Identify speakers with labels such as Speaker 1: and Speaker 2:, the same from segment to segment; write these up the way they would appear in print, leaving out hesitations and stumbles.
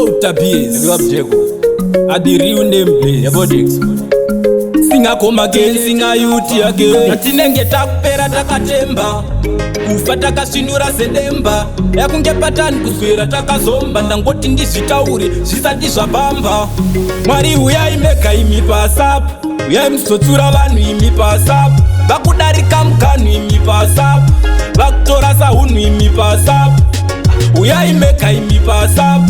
Speaker 1: Outer BS.
Speaker 2: Big up Jago.
Speaker 1: At the real name place.
Speaker 2: Yabo Dix.
Speaker 1: Singakoma again, singa youth again. Tinenge takupera takatemba. Kufa takasvinura sedemba. Yakunge patani kuswera takazomba. Ndangoti ndizvitaure zvisati zvabamba. Mwari uyai mega imi pasap. Uyai muzotsura vanhu imi pasap. Vakudarika mukanhu imi pasap. Vakutora sahunhu imi pasap. Uyai mega imi pasap.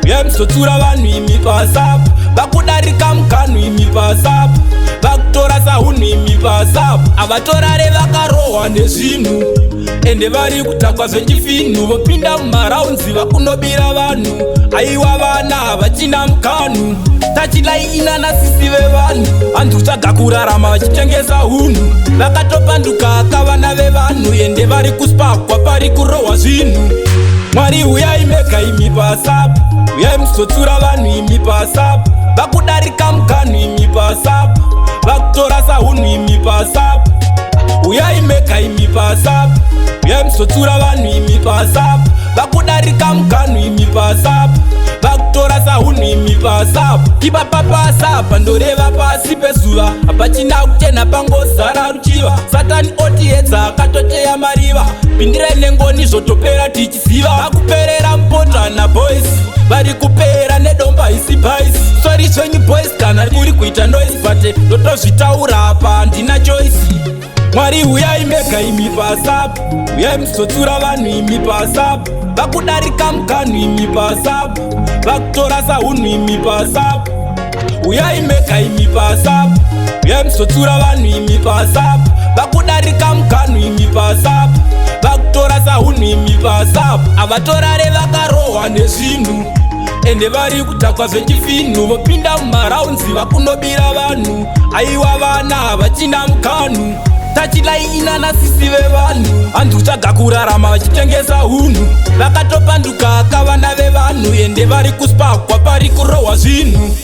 Speaker 1: Uyai muzotsura vanhu imi pasap. Vakudarika mukanhu imi pasap. Vakutora sahunhu imi pasap. Avatorare vakarohwa nezvinhu ende vari kutakwa zvechifinhu, vopinda mumaraunzi vakunobira vanhu. Aiwa, vana havachina mukanhu. Tachilai nasisi vevanhu, hanzi kutsvaga kurarama vachitengesa hunhu. Vakatopanduka kavana vevanhu, ende vari kuspakwa, pari kurohwa zvinhu. Mwari uyai mega imi pasap. Uyai muzotsura vanhu imi pasap. Vakudarika mukanhu imi pasap. Vakutora sahunhu imi pasap. Uyai mega imi pasap. Uyai muzotsura vanhu imi pasap. Vakudarika mukanhu imi pasap. Vakutora sahunhu imi pasap. Ipapa pasapa ndoreva pasi pezuva hapachina kuchena, pangozara ruchiva. Satani otiedza akatoteya mariva. Pindirai nengoni, zvotopera tichiziva. Vakuperera mupotana boys, vari kupera nedomba isi bais. Sorry zvenyu boys kana kuri kuita noise, but ndotozvitaura apa, handina choice. Mwari uyai mega imi pasap. Uyai muzotsura vanhu imi pasap. Vakudarika mukanhu imi pasap. Vakutora sahunhu imi pasap. Uyai mega imi pasap. Uyai muzotsura vanhu imi pasap. Vakudarika mukanhu imi pasap. Vakutora sahunhu imi pasap. Avatorare vakarohwa nezvinhu, ende vari kutakwa zvechifinhu, vopinda mumaraunzi vakunobira vanhu. Aiwa, vana havachina mukanhu. Tachilai nasisi vevanhu, hanzi kutsvaga kurarama vachitengesa hunhu. Vakatopanduka kavana vevanhu, ende vari kuspakwa, pari kurohwa zvinhu.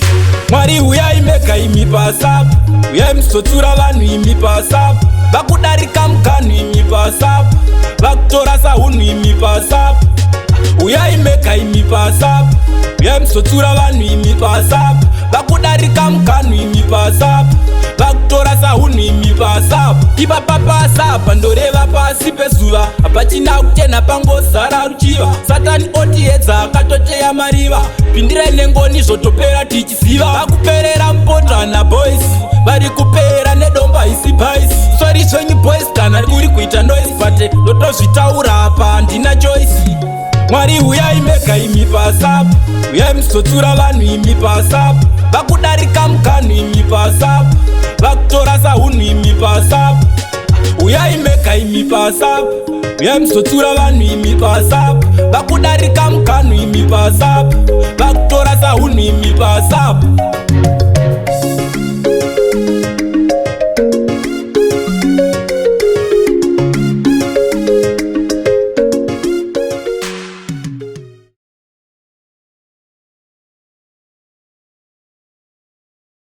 Speaker 1: Mwari uyai mega imi pasap. Uyai muzotsura vanhu imi pasap. Vakudarika mukanhu imi pasap. Vakutora sahunhu imi pasap. Uyai mega imi pasap. Uyai muzotsura vanhu imi pasap. Vakudarika mukanhu imi pasap. Vakutora sahunhu imi pasap. Ipapa pasapa ndoreva pasi pezuva hapachina kuchena, pangozara ruchiva. Satani otiedza akatoteya mariva. Pindirai nengoni, zvotopera tichiziva. Vakuperera mupotana boys, vari kupera nedomba isi bais. Sorry zvenyu boys kana kuri kuita noise, but ndotozvitaura apa, handina choice. Mwari uyai mega imi pasap. Uyai muzotsura vanhu imi pasap. Vakudarika mukanhu imi pasap. Vakutora sahunhu imi pasap. Uyai mega imi pasap. Uyai muzotsura vanhu imi pasap. Vakudarika mukanhu imi pasap. Vakutora sahunhu imi pasap.